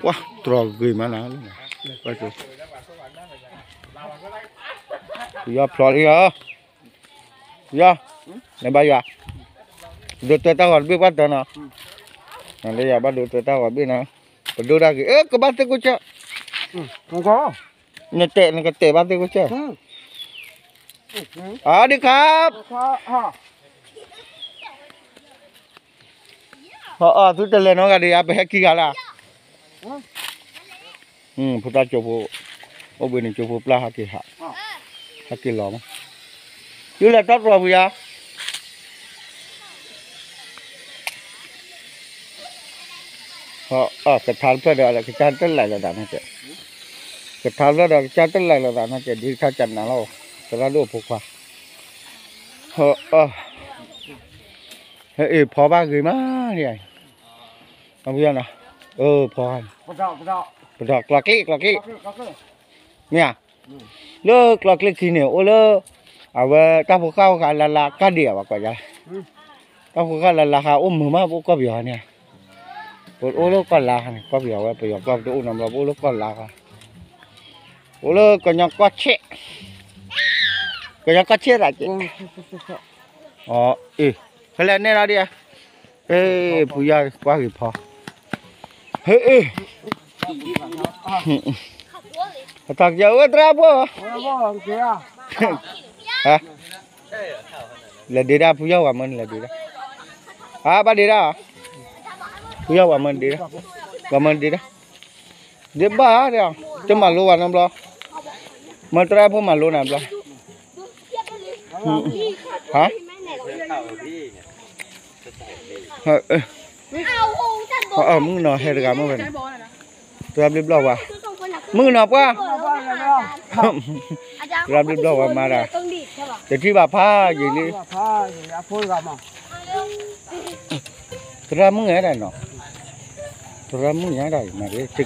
ပှၤတြီဂ့ၤမးနၤ, ပယီၤဖျိးလံဧါ, ပယီၤ, နဘၣ်ယွၤ, ဒိးတဲတၢ်ဂီၤတဘ့ၣ်ပှၢ်တၢ်နီၤ, နလၢယၤဘၣ်ဒိးတဲတၢ်ဂီၤတဘ့ၣ်နီၤ, ပဒိၣ်တၢ်ဂ့ၤ အၢ ကဘၣ်သ့ၣ်ကိၣ်စၢၢ်, နတဲနကတဲဘၣ်သ့ၣ်ကိၣ်စၢၢ်, အဒံခါ အီ သုတလဲၤနီတဂၤဒီးယၤ ပဟဲခံဂၤလၢ်, ဖိသၣ်ကၠိဖိ, အိၣ်ဘှံးနံၤကၠိဖိပျၢ်ဟးက့ၤဟး, ဟဲက့ၤလီၤမး, ယလဲၤထီၣ်တြီၤပူၤယၤ, ကထါတဖျၢၣ်ဒီးကစၢ်တလဲၤလီၤသးနီတစဲး, ကထါတဖျၢၣ်ဒီးကစၢ်တလဲၤလီၤသးနီတစဲး ဒ်ထါကနၤလီၤ, သရၣ်ဒိၣ်ဖိခွါ, အ့ၣ် ဖီဘၣ်ဂ့ၤမး, အဖုယီၤနီၤ, အဖီ, ပဒီးကျီကျ့ ကျီကျ့, မ့ၢ်ဧါ, လၢကျီကျ့ခံန့ၣ် အိၣ်လၢ အဝဲတၢ်ဖိဃၢ်အိၣ်ဃာ်လၢ်လၢ်ကၢ်ဒံးအဝဲကွၢ်ယါ, တၢ်ဖိဃၢ်လၢ်လၢ်ဃာ်အိၣ်မုာ်မး ပအိၣ်ကီၢ်ပယီၤန့ၣ်, ပအိၣ်လၢကီၢ်လါန့ၣ် ကီၢ်ပယီၤဝဲ ပယီၤကီၢ်ပတအိၣ်နီတဘျီ ပအိၣ်လၢကီၢ်လါဃာ်, အိၣ်လၢကညီကီၢ်ဆဲး, ကညီကီၢ်ဆဲးသးက့, အ့ၣ်, ဖဲလဲၣ်နဲၣ်လီၤဒံးဧါ, အ့ၣ် ဖုယီၤကွၢ်ဂ့ၤဖီ, ဟ့ၣ်အ့ၣ်, အထီၣ်ကစၢ်ဝဲသရၣ်ဖိ, ဟါ, လဲၤဒ့ဒၣ်ဖုယီၤဝဲမၢနၤ လဲၤဒ့ဒၣ်, ဟါ ဘၣ်ဒ့ဒၣ်, ဖုယီၤဝဲမၢနၤဒ့ဒၣ်, ဝဲမၢနၤဒ့ဒၣ်, ဒ့ဘၣ်ဧါ, တမၤလိဝဲနီတဘျီ, မၢသရၣ်ဖိမၤလိနၤဘျီ, ဟါ မုၣ်ကနီၤဟဲတဂၤမ့ၢ်ဝဲ, သရၣ်ဘျုးဘျီၣ်ဝဲ, မုၣ်ကနီၤပှၢ်, သရၣ်ဘျုးဘျီၣ်ဝဲမၤဒၣ်, တထံၣ်ဘၣ်ဖးယံာ်လံ, သရၣ်မုၣ်ညါဒၣ်နီၤ, သရၣ်မုၣ်ညါဒၣ်အံၤ မၤက့ၤစ့ၢ်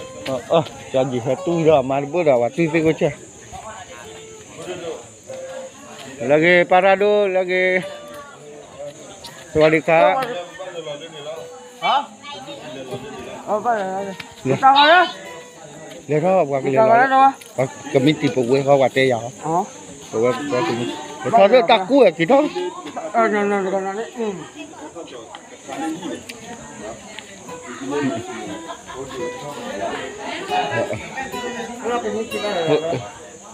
ကီးဝဲ, ကယံာ်ဟဲတူၢ်ဒီးမၤတဘၣ်ဒီး ဝဲတူၢ်သ့ၣ်ကိၣ်ဆၢၣ် လၢဂ့ၤ ပၢ်ရၣ်ဒိၣ် လၢဂ့ၤ, စဝၤဒံခါ, လဲၤထီၣ်ပှၤကလဲၤလီၤ, ပှၤကမံတံၤပဝဲဃီ ပှၤတဲယၤဟီ, ပဝဲပှၤကမံ, လဲၤထီၣ်လၢတၢ်ကူၣ်ဝဲက့ၤထီၣ်,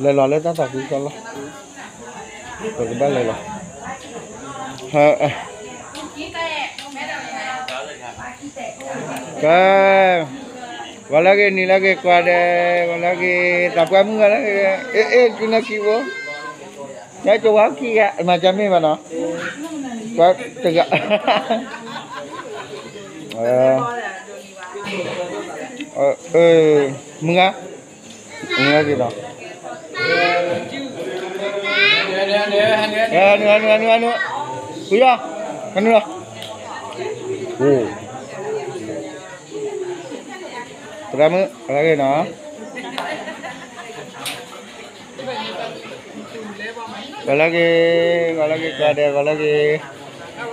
လဲၤလီၤလၢတၢ်သးခုကစီၣ်လီၤ, ပကဘၣ်လဲၤလီၤ, ကဲ, ဂီၤလၢဂ့ၤ နံၤလၢဂ့ၤ ကွၢ်ဒဲး, ဂီၤလၢဂ့ၤ သးပှၢ်မုၣ်ဂီၤလၢဂ့ၤ, အ့ၣ် အ့ၣ် ကနၢခံဘိ, ညါကဝါခံဂၤ မၤကမ့ၢ်ဘၣ်နီၤ, ကွၢ်တဂၤ, မုၢ်ဂၤ, နုၤ နုၤ နုၤ နုၤ ဖုယီၤ, နုၤလီၤ, အိၣ် သရၣ်မုၣ် ဂီၤလၢဂ့ၤနီၤ, ဂီၤလၢဂ့ၤ, ဂီၤလၢဂ့ၤ ကွၢ်ဒဲး ဂီၤလၢဂ့ၤ, ဂီၤ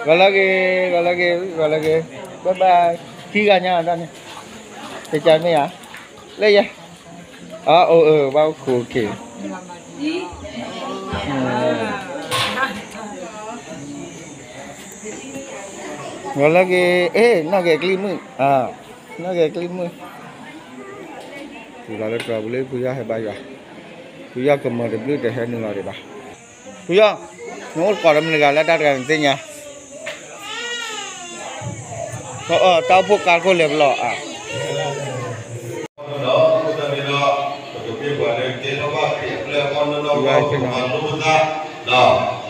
လၢဂ့ၤ ဂီၤလၢဂ့ၤ ဂီၤလၢဂ့ၤ, bye bye, ခံဂၤညါတၢ်န့ၣ်, တကမ့ၢ်ဧါ, လၢယဲ, အအိၣ်အၢ ဘၣ်အိၣ်ခိၣ်က့ၤ ဂီၤလၢဂ့ၤ, အ့ၣ် နီၢ်ဂ့ၤကျံမုၣ်, နီၢ်ဂ့ၤကျံမုၣ်, တုၤလီၤလၢတြီၤပူၤလၢဖုယီၤဟဲဘါယွၤ, ဖုယီၤကမၢၢ်တဘျုးတဟဲနုာ်လီၤဒံးဘၣ်, ဖုယီၤ, နအိၣ်တကိးဒီးမနုၤဂၤလၢတၢ်တဂၤန့ၣ်သ့ၣ်ညါ, တၢ်အိၣ်ဖှိၣ်ကါခိၣ်လဲၤပလီၢ်အါ လၢ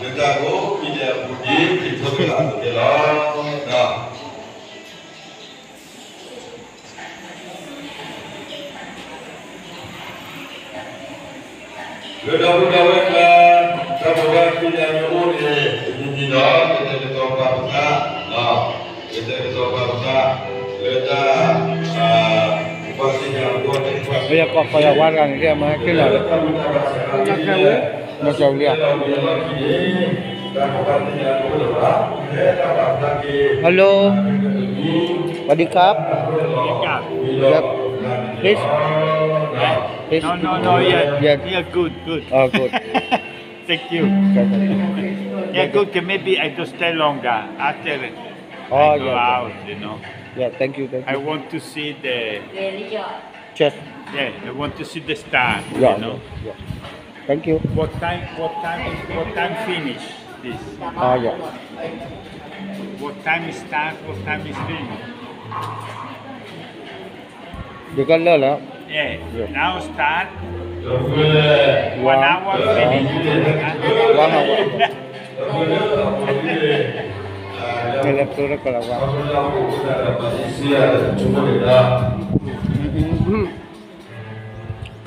တၢ်ကိးမံၤဒဲးအပူၤဒ် ကထိကလးန့ၣ်လီၤ. လၢဒီပုၢ်ဒီဝဲၢ်ကျါ တၢ်ဘိးဘၣ်သ့ၣ်ညါမ့ၢ်အိၣ်န့ၣ် တမံၤမံၤဒီး ကတဲာ်ကတီၤပာ်ပသး, ကတဲာ်ကတီၤပာ်ပသး လၢတၢ် ဘၣ်သ့ၣ်ညါအဂီၢ်န့ၣ် ပှၤ မ့ၢ်ယကီၢ်ဖီယီၤဝါတဂၤန့ၣ် ကဲမၤ မၤစၢၤဝံၤလံဧါ, တၢ်ဘိးဘၣ်သ့ၣ်ညါမ့ၢ်အိၣ်လၢၤဘၣ်, ဟဲတၢ်ဘၣ်သးက့ၤ hello สวัสดีครับ Yes. Please. Please. No, no, no, yeah. Yes. Yeah, good, good. Oh, good. Thank you. Yeah, good. Maybe I just stay longer after I go out, you know. Yeah, thank you, thank you. I want to see the Cheers. Yeah, I want to see the star, you know. Yeah. Thank you. What time, what time is, what time finish this? Ah, yeah. What time is start, what time is finish? You got love, yeah. Yeah. Now start. One hour finish. One hour. မ့ၢ်လၢကျိတကလးဝါ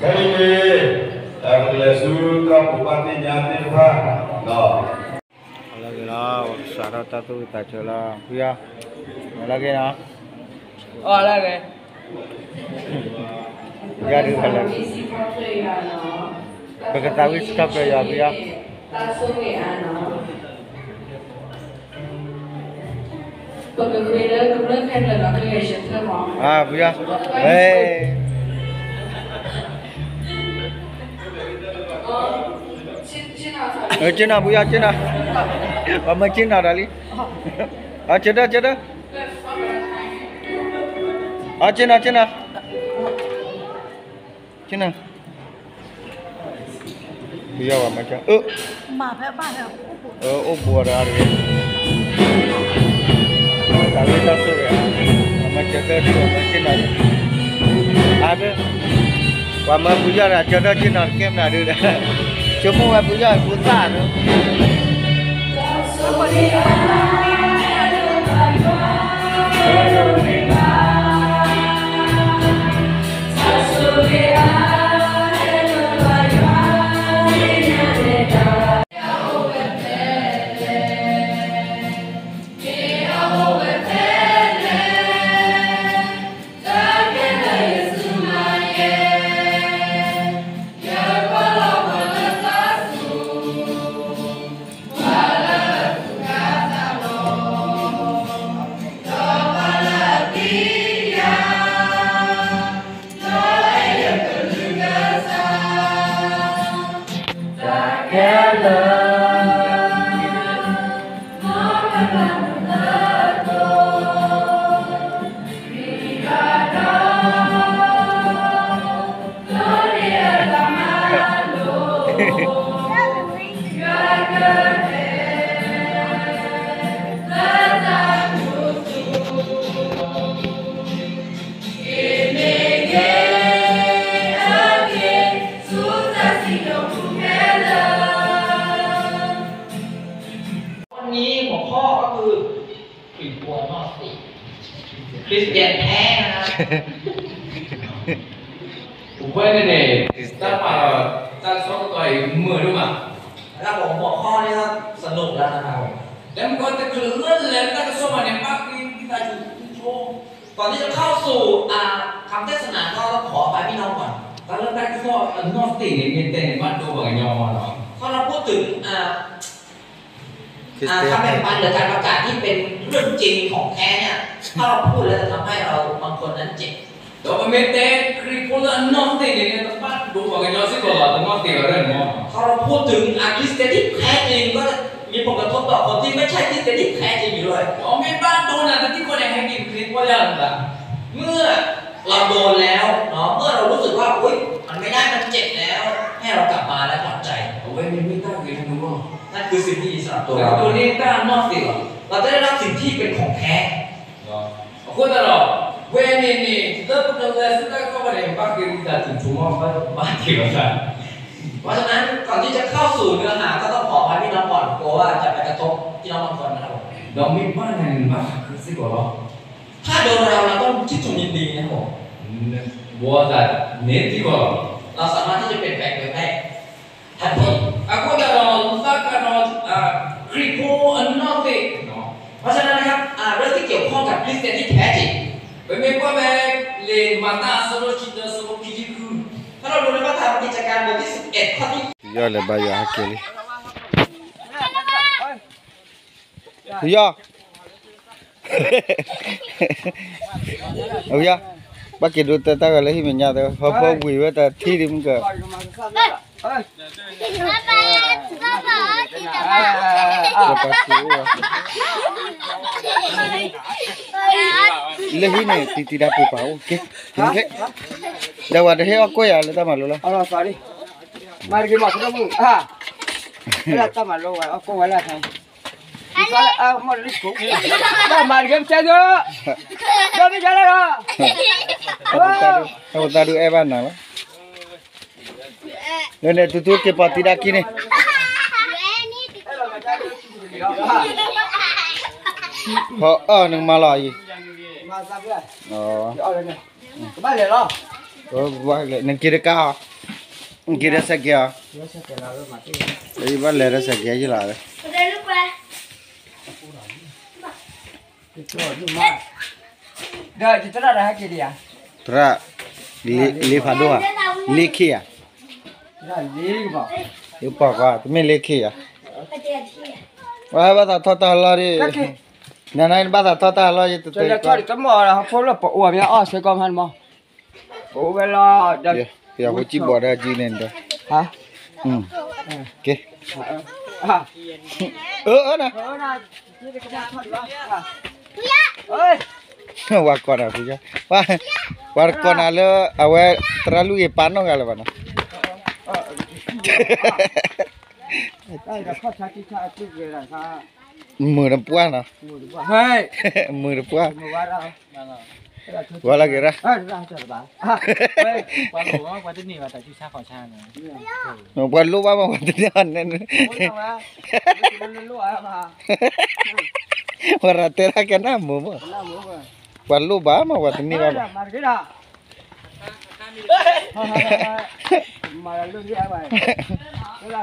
ခဲအံၤန့ၣ် တၢ်ကလဲၤဆူတၢ်ဘိးဘၣ်သ့ၣ်ညါသ့ၣ်တဖၣ် လၢက့ၤလီၤ စးထီၣ်တၢ်သူၣ်ဝံၣ်သးဆၢလီၤ ဖုယီၤ လၢက့ၤနီၤ အီၣ်လၢက့ၤ ယၤဒုးဖဲလဲၣ် ပကသးဝံၣ်စခီပျၢၤယွၤဖုယီၤ ပကဃ့လၢကမျၢၢ်ခဲလၢာ်ဒီးကဂဲၤဆၢထၢၣ်မး အါ ဖုယီၤ ဟဲ ဆ့ၣ်နီၤဖုယီၤ ဆ့ၣ်နီၤ ပှၤမၢဆ့ၣ်နီၤဒီးလံ အဆၢထၢၣ် ဆၢထၢၣ် အဆ့ၣ်နီၤ ဆ့ၣ်နီၤ ဆ့ၣ်နီၤ ဖုယီၤဝဲမၢဆ့ၣ် အၢ အိၣ်ဘူးဒီးအါတဂ့ၤ တၢ်လၢတၢ်ဆိၣ်ဂ့ၤ အမၢဆၢထၢၣ်ဒုး အမၢဆ့ၣ်နီၤဒုး အါဒၢ ပှၤမၢဖုယီၤဒီး ဆၢထၢၣ်ဆ့ၣ်နီၤတကဲမနုၤဒုး ဆိကမိၣ်ဝဲဖုယီၤဖုသၣ်ဒုး วันนี้หัวข้อก็คือ คริสเตียนแท้นะครับ ผมว่าเนี่ย ตั้งปากตั้งซอกต่อยมือด้วยมั้ง นะครับผม หัวข้อนี้ก็สนุกแล้วนะครับผม แล้วมันก็จะเคลื่อนเลย ตั้งซอกมาเนี่ย ปั๊บ นี่ นี่ ก่อนที่จะเข้าสู่ อ่า คำเทศนาก็ต้องขออภัยพี่น้องก่อน ถ้าเริ่มได้ข้อ agnostic เนี่ย มีแต่ในบ้านตัวกับยอมเนาะ ถ้าเราพูดถึง อ่า อ่า คำแบ่งปันหรือการประกาศที่เป็นเรื่องจริงของแท้เนี่ย ถ้าเราพูดแล้วจะทำให้เราบางคนนั้นเจ็บ ဒီးပမ့ၢ်တဲခရံာ်ဖိလၢ agnostic န့ၣ် တဘၣ်ဒိပှၤကညီစ့ၢ်ကီးလီၤ agnostic အီၤန့ၣ်မး ถ้าเราพูดถึง อ่า คริสเตียนที่แท้จริง ก็จะมีผลกระทบต่อคนที่ไม่ใช่คริสเตียนที่แท้จริงอยู่ด้วย ဒီးမ့ၢ်ဘၣ်ဒိနၤတသံကွၢ်န့ၣ် ဟဲက့ၤခရံာ်ဖိယါလၢ် เมื่อเราโดนแล้วเนาะ เมื่อเรารู้สึกว่า อุ๊ย มันไม่ได้ มันเจ็บแล้ว ให้เรากลับมาและกลับใจ အဝဲန့ၣ်မ့ၢ်တၢ်ဂ့ၤလၢနဂီၢ် นั่นคือสิ่งที่ดีสำหรับตัวเรา ဒိးန့ၢ်တၢ် agnostic လီၤ เราจะได้รับสิ่งที่เป็นของแท้ အဃိသတးဒီး ဝဲန့ၣ်န့ၣ် လၢပကလဲၤဆူတၢ်ကစီၣ်ဘၣ်န့ၣ် ဘၣ်က့ၤဝံသးစူၤဆိကမိၣ် ဘၣ်က့ၤဝဲသး เพราะฉะนั้นก่อนที่จะเข้าสู่เนื้อหาก็ต้องขออภัยพี่น้องก่อน กลัวว่าจะไปกระทบพี่น้องบางคนนะครับผม ဒီးမ့ၢ်ဘၣ်နၤန့ၣ် နဘၣ်သးခုစ့ၢ်ကီးလီၤ ถ้าโดนเรา เราต้องชื่นชมยินดีนะครับผม ဘၣ်သးန့ၣ်စ့ၢ်ကီးလီၤ เราสามารถที่จะเปลี่ยนแปลงตัวเองได้ ทันที အဃိသတးဒီး သးကဒီး ခရံာ်ဖိအနီၢ်သ့ၣ် เพราะฉะนั้นนะครับ อ่า เรื่องที่เกี่ยวข้องกับคริสเตียนที่แท้จริง ပမ့ၢ်ကွၢ်ဖဲ လံာ်မၤတၢ်အဆၢဒိၣ်ခံဆံတၢ အဆၢဖိခံဆံဃု ถ้าเราดูในพระธรรมกิจการบทที่สิบเอ็ด ข้อที่ ယီၢ်လဲၤဘါယွၤဟဲက့ၤလံ ယီၢ် အဝဲ ဘၣ်က့ၤဒိတၢ်တၢ်ဂၤလၢဟံၣ်မဲာ်ညါသၢ ဟီၣ်ဖိဝံၤဝဲတၢ်ထံၣ်ဒ်မုၢ်က လၢဟံၣ်န့ၣ် တံၤတံၤဒါပှ့ၤပာ်အိၣ်က့, ဒီးဝဲတဟ့ၣ်အီၣ်ကွဲၢ်ယၤလၢတၢ်မၤလိလီၤ, မၤတက့ၤမၤဖိဒိၣ်မုၣ်, တၢ်မၤလိဝဲအီၣ်ကွဲၢ်ဝဲလၢ မၤတက့ၤမ့ၢ်ကဲသိ, ဒီမ့ၢ်ကဲလၢဒီး, အဝဲသးဒုးအဲၣ်ဘၣ်နၤလီၤ, လၢန့ၣ် တူတူက့ၤပီၤတံၤဒါခံန့ၣ်, ဟီအၢ နကမၤလီၤအံၤ, နက့ၤတကါအီၤ, နက့ၤဒီးစဲးကဲးအီၤ, ဘၣ်လဲၤဒီးစဲးကဲးယလီၤ, သရၣ်, လ့ဖးဒိၣ်ဧါ, လ့ခ့ဧါ, ယပီၢ်ကွၢ် တမ့ၢ်လ့ခ့ဧါ, ဝဲဘၣ်သးထီၣ်တၢ်လီၢ်ဒ်, နနဘၣ်သးထီၣ်တၢ်လီၢ်ယတတဲ, ဖိလၢပအိၣ်မ့ၢ်အီၣ်စ့ၢ်ကီးမး, ပအိၣ်ဝဲလီၤ, ယဖိကံၢ်ဘီဒီးကံန့ၣ်ဒီး, က့, အၢ အၢ ဝဲကိးနၤဖု, ဝဲကိးနၤလၢ အဝဲ သရၣ်လူၢ်ဂ့ၤပာ်နီၢ်ဂၤလၢၤဘၣ်နီၤ, မုာ်တပှၢ်နီၤ, မုာ်တပှၢ်, ဝဲလၢက့ၤရၣ်, ပှၤလိၣ်ဘၣ်မး ပှၤတန့ၢ်ဘၣ်န့ၣ်, ပှၤရၤတဲတၢ်ကနၣ်မုာ်မး, ပှၤလိၣ်ဘၣ်မး ပှၤတန့ၢ်ဘၣ်မး,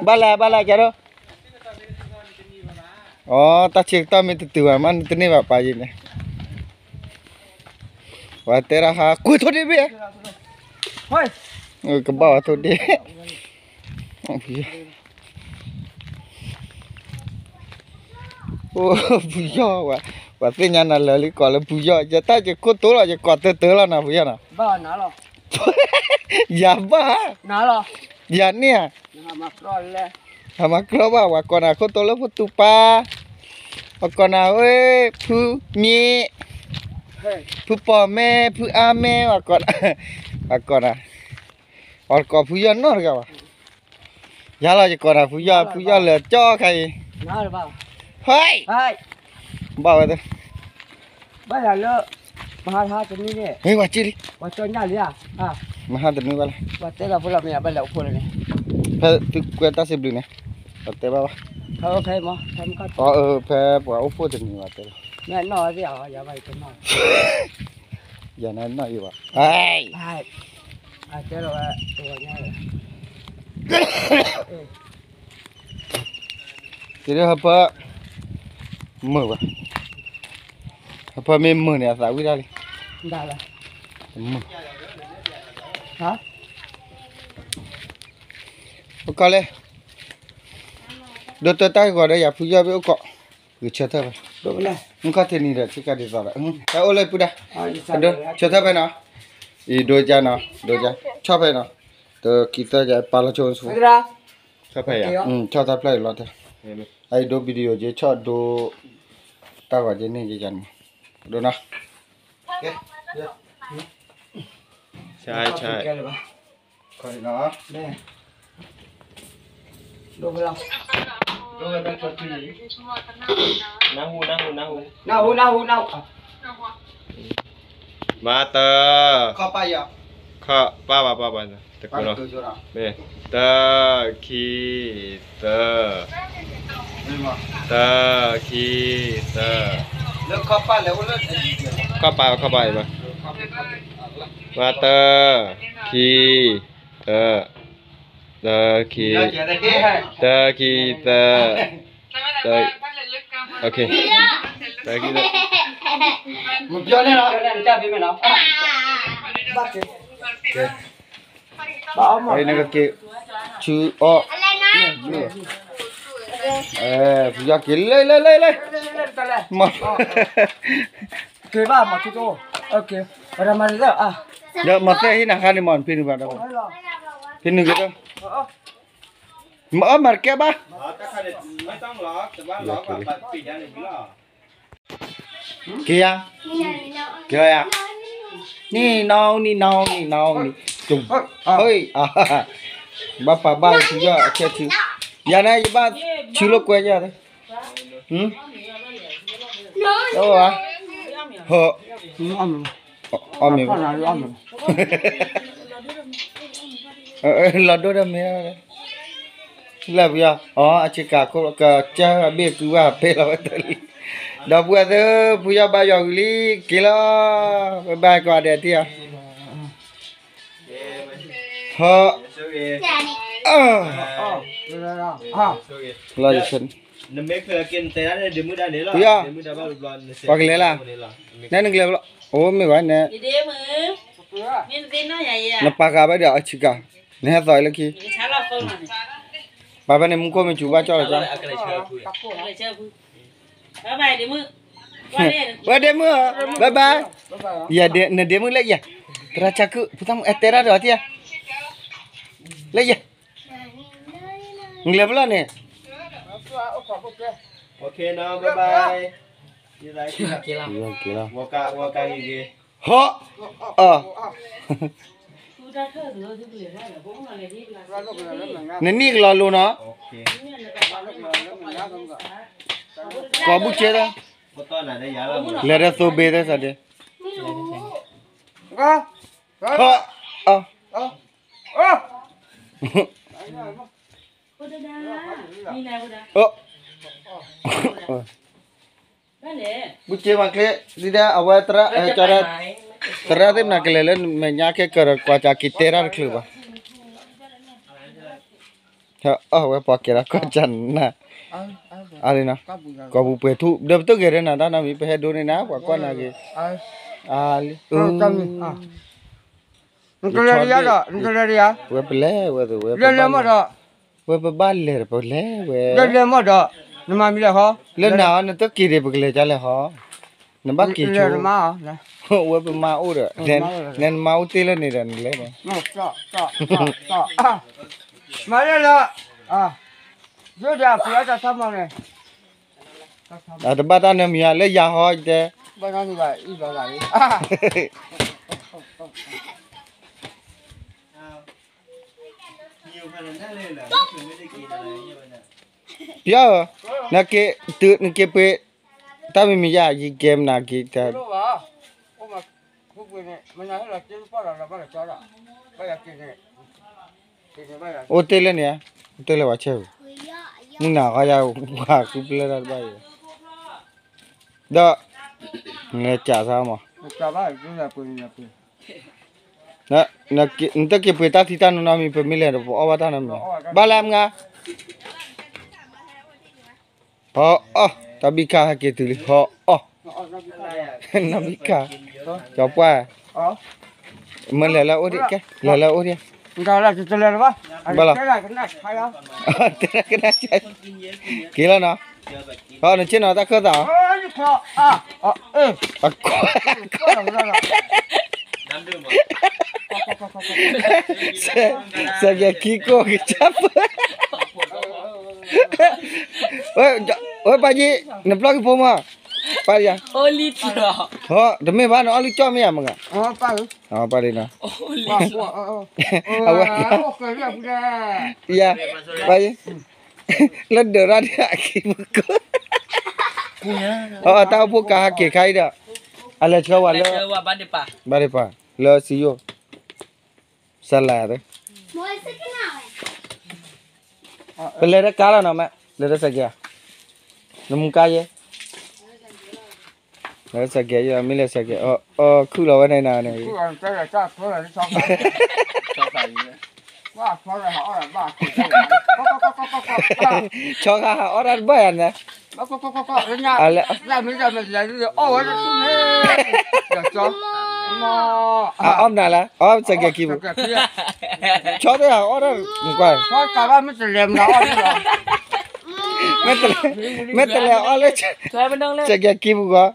ဘၣ်လဲၣ် ဘၣ်လဲၣ်ကဲဒိၣ်, အတၢ်ဆၢကတီၢ်မ့ၢ်တတုၤဘၣ်မး နတန့ၢ်ဘၣ်ပာ်ယံၤန့ၣ်, ပှၤတဲဒၣ်ဟးကွံာ်ထိၣ်ဒ့ဘ့ၣ်, ကဘၣ်ဝဲထိၣ်ဒ့ အိၣ် ဖုယီၢ်, ပှၤသ့ၣ်ညါနၤလၢာ်လံ ကိးလၢဖုယီၢ်, ယတၢ်ယခိၣ်တိလီၤ ယကိးတၢတၢလီၤနၤ ဖုယီၢ်နီၤ, ယၤဘၣ်, ယၤန့ၣ်ဧါ, ဟးမၤကြီဘၣ် ပှၤကိးနၤခိၣ်တိလၢဖိတူပၢ်, ပှၤကိးနၤဝဲ ဖုမ့ၢ်, ဖုပီၢ်မဲ ဖုအါမဲ ပှၤကိးနၤ, ပှၤကိးနၤ, ပှၤကိးဖုယီၢ်နီတဂၤဘၣ်, ယၤလီၤ ယကိးနၤဖုယီၢ် ဖုယီၢ်လၢာ်ကၠီခါအံၤ, ဟဲ, ဘၣ်ဝဲ, ဘၣ်ယၤလၢ, မဟါတနွံန့ၣ်, မ့ၢ်ပှၤက့လံ, ပှၤကၠီညၣ်လံဧါ, မဟါတနွံဘၣ်လဲၣ်, ပှၤတဲလီၤဖိလီၤမ့ၢ်ဘၣ်လဲၣ်အိၣ်ဖှိၣ်လၢန့ၣ်, ဖဲသုကွဲးတၢ်စံးဘျုးန့ၣ်, ပှၤတဲဘၣ်ဘၣ်, ဖဲ, ဖဲပှၤအိၣ်ဖှိၣ်တနံၤဘၣ်တဲလီၤ, မ့ၢ်နီၢ်သ့ၣ်ဧါ, ယၤဘၣ်ယတနီၢ်, ယၤနနီၢ်ယံၤဘၣ်, တဲလီၤဝဲ, က့ၤလၢဟၢဖၢ, မုာ်ဘၣ်, ဟၢဖၢမ့ၢ်မုာ်န့ၣ် အသးဝံၣ်တၢ်လံ, မုာ်, အိၣ်ကီၢ်လဲၣ်, ဒိတၢ်တၢ်ဂီၤဒီးယၤဖုယီၢ်ဘ့ၣ်အိၣ်ကီး, ဂုာ်ဆၢထၢၣ်ဖဲ, မုၢ်ခီၣ်ထံးနံၤဒီးထံကးဒ်သိးဒီး, တၢ်အိၣ်လၢပုၢ်ဒၣ်, ဆၢထၢၣ်ဖဲနီၤ, အံၤဒိကၢနီၤ, ဒိကၢ, ဆီၣ်ဖဲနီၤ, တခံသၢကပာ်လီၤဆိ, ဆီၣ်ဖဲ, ဆီၣ်တၢ်ဖျၢၣ်အံၤလီၤတၢ်, အအံၤဒိ video က့ ဆီၣ်ဒိ, တၢ်ဂီၤက့န့ၣ်ကန့ၣ်, ဒိနီၤ, ဆၢ, ဆၢ နၢ်ဟူ, နၢ်ဟူ, နၢ်ဟူ, နၢ်ဟူ, မၤတၢ်, ခီၣ်ပၢ်ယီၤ, ခီၣ်ပၢ်ပၢ်ပၢ်ပၢ်, တၢ်ခံ, သၢ, တၢ်ခံ, သၢ, ခီၣ်ပၢ်, ခီၣ်ပၢ်အံၤဘၣ်, မၤတၢ်, ခံ, သၢ, တၢ်ခံ, တၢ်ခံ, တၢ်ခံ, သၢ, တၢ်, တၢ်ခံ, သၢ, နကက့ၤ, ဆူအီၣ်, ဖုယီၢ်က့ၤလၢလၢလၢလၢ, မ့ၢ်, က့ၤဘၣ်မၤထူကအိၣ်, ဒီးမၤသဲဟ့ၣ်နၤခါန့ၣ်မ့ၢ် ဖံနုာ်ဘၣ်ဒီး, ဖံနုာ်က့ၤဒီး, မ့ၢ်အီၣ်မၤတကဲဘၣ်, က့ၤယၤ, က့ၤယၤ, နံၤနီၤ နံၤနီၤ နံၤနီၤ နံၤ, ဘၣ်ပာ်ဘၣ်ထံယီၤအဆဲထံ, ယၤန့ၣ် ယဘၣ်ထံလိာ်ကွဲယၤ, အီၣ်မ့ၢ်, လီၤဒိၣ်ဒီးမ့ၢ်, လၢပယီၤ, အဆ့ကၤခိၣ်ကစၢ်ဘ့ၣ်ကုဘၣ်ပဲလီၤဝဲတလံ, ဒီပုၢ်ဝဲၢ်သ့ၣ်, ဖုယီၢ်ဘါယွၤဂုာ်လံ, က့ၤလီၤ, ဘၣ်ဘၣ်ကွၢ်ဒီးတံၢ်ဧါ, ဟီ, လီၤယဆၢ, ဖုယီၢ်, ပှၤကလဲၤလၢ, နဲနကလဲၤဘျီ, အိၣ်မ့ၢ်ဝဲန့ၣ်, နပာ်ဃာ်ဘၣ်ဒီးအဆ့ကၤ, နဟဲသီၣ်အံၤလၢခံ, ပာ်ဖဲန့ၣ်မူခိၣ်မ့ၢ်စူၤဘၣ်ကၠီလီၤကၠီ, ဝဲဒ့မုၣ်ဧၢ, ဘၣ်ဘၣ်, နဒ့မုၣ်လၢယဲ, သရၣ်ဆါခုၣ် ဖိသၣ်မုၣ်အဲၣ်တဲတၢ်ဒီးအီၤတံၢ်ဧါ, လၢယဲ, နကလဲၤဘျီန့ၣ်, ဟီ, နနံၣ်ကလီၤလိၤနီၤ, ကိးဘူၣ်က့ဒီး, လဲၤဒီးသိဘ့သဲစးဒ့, ဟီ, ဘူၣ်က့မၤချ့, ဒ်ဒၣ်အဝဲ, သရၣ်သ့ၣ်မနၤကလဲၤလၢမဲာ်ညါခဲကၢၤဒီးကွၢ်စးက့ၤတဲတၢ်တချုးဘၣ်, အဝဲပှၤကဲဒီးကွၢ်စးနၤ, ကိာ်ပူၤပှဲၤထူၣ် ဒီးပတဂဲၤဒီးနၤတၢ်နီတမံၤ ပဟဲဒိးန့ၢ်နၤ ပှၤကွၢ်နၤက့ၤ, အလံ, နကလဲၤဒီးယၤဒီး နကလဲၤဒီးယၤ, ဝဲပလဲၤဝဲ, ဝဲပဘၣ်လဲၤဒီးပလဲၤဝဲ, လဲၤလဲၤမီၢ်ဒီး, နမၤမံၤလဲၣ်ဟီ, လၢနၤအီၤ နတက့ၤဒံးပကလဲၤဒ်လဲၣ်ဟီ, နဘၣ်က့ၤဆိ, ဝဲပမါအိၣ်ဒီး, နမါအိၣ်တ့ၢ်လၢန့ၣ်ဒီးနလဲၤ, မၤလဲၣ်လၢ, ယိၣ်ဒၣ်ဖုအတၢ်ဆါမီၤန့ၣ်, အတဘၣ်တၢ်နၢမံၤဧါ လၢယၤဟီတဲ, ဘၣ်နၢမံၤဘၣ်အံၤဘၣ်ဂၤလံ, ပျီဧၢ, နက့ၤ, နက့ၤပှ့ၤ, တၢ်မံၤမံၤယၤ ယကဲမနၤက့ၤတၢ်, အိၣ်တ့ၢ်လၢန့ၣ်ဧါ, အိၣ်တ့ၢ်လၢပှၤဆဲးပူၤ, မုၢ်နၤဃီယၤ, ပှၤဃုပလၢတၢ်တဘၣ်အံၤ, ဒီး, နကးစါမး, နတက့ၤပှ့ၤတၢ်ထံတၢ်နိနီတမံၤ ပမ့ၢ်လဲၤဒီးပအီၣ်ဘၣ်တၢ်နီတမံၤ, ဘၣ်လၢမုၢ်ဂၤ ဟီအီၣ်, တၢ်ဘံၣ်ခါဟဲက့ၤတုၤလံ ဟီအီၣ်, နီၢ်ဘံၣ်ခါ, ကၠီပှၢ်, မ့ၢ်လဲၤလၢအအိၣ်ဒံးကဲ, လဲၤလၢအအိၣ်ဒံး, ဘၣ်လီၤ, တဲဒၣ်ကနၣ်, က့ၤလီၤနီၤ, ဟီနဆ့ၣ်နီၤတၢ်ခၢၣ်သး, အခွါ, စဲးကဲၤခံကိၢ်ကစၢ်ပၢ, ဝဲပၢ်က့, နပျီက့ၤဖိမး, ပၢ်ယၤ, ဟီ, တမ့ၢ်ဘၣ်နအီၣ်လုၢ်ကၠီၣ်မ့ၢ်ယၤမး, ပၢ်လံနီၤ, အဝဲ, ယၤ, ပၢ်ယၤ, လၢဒၢးရၣ်ဒ်အခံမူခိၣ်, အတၢ်အိၣ်ဖှိၣ်ကါဟဲက့ၤခါအံၤဒီး, အလဲၤဆှၢဝဲလၢ, ဘၣ်ဒံးပၢ်, လၢစံယိၣ်, စလၢ်, ပလဲၤတကါလီၤနီၤမး, လဲၤတစဲးကဲၤ, နမူကါယဲ, လဲၤတစဲးကဲၤယဲ မ့ၢ်လဲၤစဲးကဲၤ, အီခုၣ်လီၤဝဲန့ၣ်နၤန့ၣ်, ဆီခါဟးအီၣ်တၢ်တဘၣ်ယၤန့ၣ်, အလဲၣ်, အအီၣ်မနုၤလဲၣ်, အီၣ်စဲးကဲၤခံပူၤ, ဆီတဟးအီၣ်တၢ်, ကွၢ်, ဆီတလဲၤမနုၤအီၣ်, မ့ၢ်တလဲၤ, မ့ၢ်တလဲၤအီၣ်လၢ စဲးကဲၤခံပူၤဃ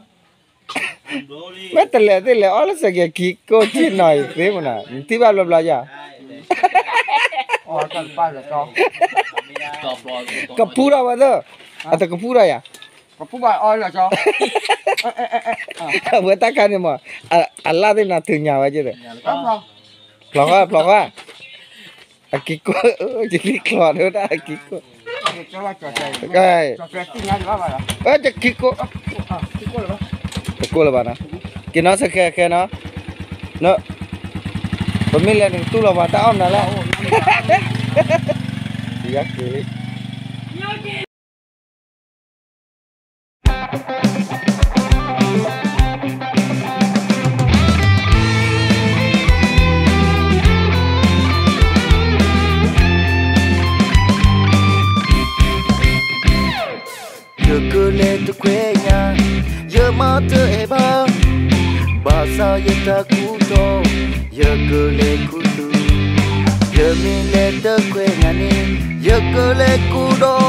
ီ, မ့ၢ်တလဲၤသ့ၣ်လဲၤအီၣ်လၢစဲးကဲၤခံကိးက့နီၤအံၤသ့မနၤ နထံၣ်ဘၣ်ဘျီဘျီယၤ, ကပူၤထီၣ်ဝဲသၢ, အတကပူၤထီၣ်ယၤ, အဝဲတၢ်ခါန့ၣ်မး, အလၢ်သ့ၣ်နၤထုးညါဝဲက့ၤ, ဖျီဃီ ဖျီဃီ, အက့ၤကိး, ယလံကျီဒိၣ်ဒၣ်အက့ၤကိး, က့ၤကိး, တကိးလၢၤဘၣ်နီၤ, က့ၤနီၤ စဲးကဲၤနီၤ, ပမ့ၢ်လဲၤနကတူၢ်လီၤပှၤတၢ်အီၣ်မနုၤလဲၣ်, ယက့ၤလံ ယကလဲၤတခွဲညါ, ယမၤတအဲၣ်ဘၣ်, ဘၣ်ဆၣ်ယတၢ်ကူၣ်ထီၣ်, ယကလဲၤခူသူၣ်, ယမ့ၢ်လဲၤတခွဲညါန့ၣ်, ယကလဲၤကူဒီး